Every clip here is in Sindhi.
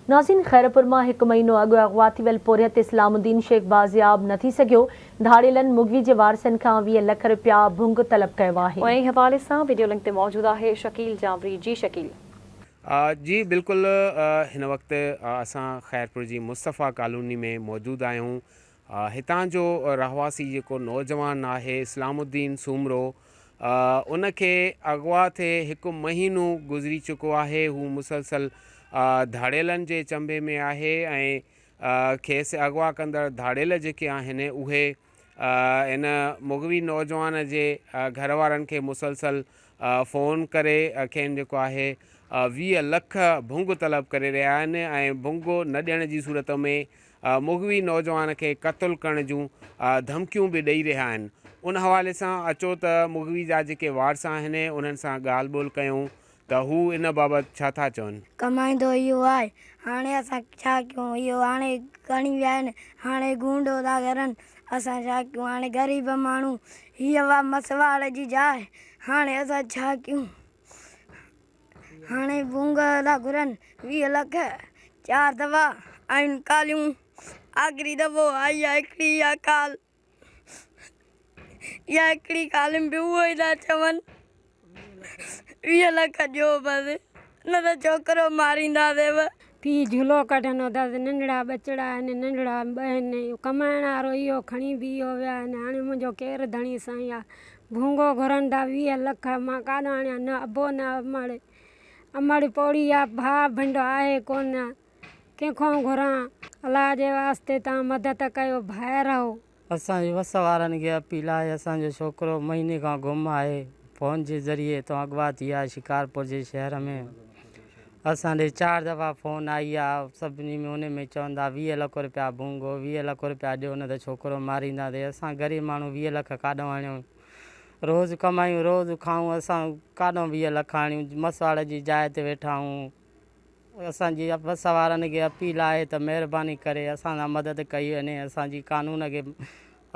ناظرين خيرپور مان هڪ مهينو اڳ اغوا ٿي ويل پورهيت اسلام الدين شيخ بازياب نه ٿي سگهيو، ڌاڙيلن مغوي جي وارثن کان 20 لک رپيا ڀنگ طلب ڪيو آهي. انهي حوالي سان وڊيو لنڪ تي موجود آهي شڪيل جانوري جي شڪيل. جي بلڪل هن وقت اسان خيرپور جي مصطفيٰ ڪالوني ۾ موجود آهيون هتان جو رهواسي جيڪو نوجوان آهي اسلام الدين سومرو ان کي اغوا ٿئي هڪ مهينو گذري چڪو آهي هو مسلسل ڌاڙيلن جي چنبي ۾ آهي ۽ کيس اغوا ڪندڙ ڌاڙيل جيڪي آهن اهي ان مغوي نوجوان جي گهر وارن کي مسلسل فون ڪري کين جيڪو آهي 20 لک ڀنگ طلب ڪري رهيا آهن ۽ ڀنگ نه ڏيڻ جي صورت ۾ مغوي نوجوان کي قتل ڪرڻ جون ڌمڪيون به ڏئي رهيا آهن ان حوالي سان اچو ته مغوي جا جيڪي وارث آهن انهن سان ڳالهه ٻولهه ڪيون ته هو ان بابت ڇا ٿا چون. ڪمائيندو اهو آهي. هاڻي اسان ڇا ڪيون؟ اهو هاڻي کڻي ويا آهن. هاڻي گونڊو ٿا ڪرن. اسان ڇا ڪيون؟ هاڻي غريب ماڻهو. هيء وا مسواڙ جي جاء. هاڻي اسان ڇا ڪيون؟ هاڻي ڀونگ ٿا گهرن. 20 لک. چار دفعا آيون ڪاليون. آخري دفعو آئي آهي هڪڙي اها ڪال. اها هڪڙي ڪالم به اهو ئي ٿا چون 20 لک ڏيو بس نه ته ڇوڪرو مارينداسين. پيء جهولو ڪڍندو اٿس، ننڍڙا ٻچڙا آهن، ننڍڙا ٻه آهن، ڪمائڻ وارو اهو کڻي به اهو ويا آهن، هاڻي منهنجو ڪير ڌڻي سائين آ، ڀونگو گهرن ٿا 20 لک، مان ڪاڏان آڻيان، نه ابو نه امڙ، امڙ پوڙهي آ، ڀاء ڀنڊ آهي ڪونه. ڪنهن کان گهران، الله جي واسطي تان مدد ڪيو ڀائرؤ. اسان جي وس وارن کي اپيل آهي اسان جو ڇوڪرو مهيني کان گم آهي فون جي ذريعي اتان اغوا ٿي آهي شڪارپور جي شهر ۾ اسان ڏي چار دفعا فون آئي آ سڀني ۾ ان ۾ چون ٿا 20 لک روپيا ڀونگو 20 لک روپيا ڏيو نه ته ڇوڪرو مارينداسين اسان غريب ماڻهو 20 لک ڪاڏئون آڻيون روز ڪمايون روز کائون اسان ڪاڏئون 20 لک آڻيون مسواڙ جي جاء تي ويٺا آهيون. اسان جي وس وارن کي اپيل آهي ته مهرباني ڪري اسان سان مدد ڪئي وڃي اسان جي قانون کي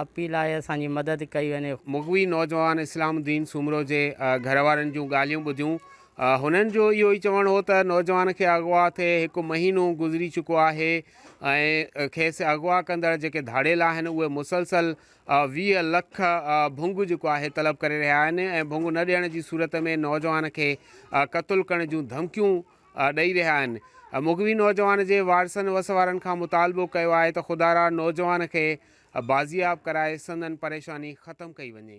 اپيل آهي اسان جي مدد ڪئي وڃي. مغوي نوجوان اسلام الدين سومرو جي گهر وارن جون ڳالهيون ٻڌيون هنن جو اهو ئي چوڻ هو ته نوجوان کي اغوا ٿئي هڪ مهينو گذري چڪو آهي ۽ کيس اغوا ڪندڙ جيڪي ڌاڙيل آهن اهي مسلسل 20 لک ڀنگ جيڪو آهي طلب ڪري رهيا آهن ۽ ڀنگ نه ڏيڻ جي صورت ۾ نوجوان کي قتل ڪرڻ جون ڌمڪيون ڏئي رهيا آهن. مغوي نوجوان جي وارثن وس وارن کان مطالبو ڪيو آهي ته خدارا نوجوان کي بازياب ڪرائي سندن پريشاني ختم ڪئي وڃي.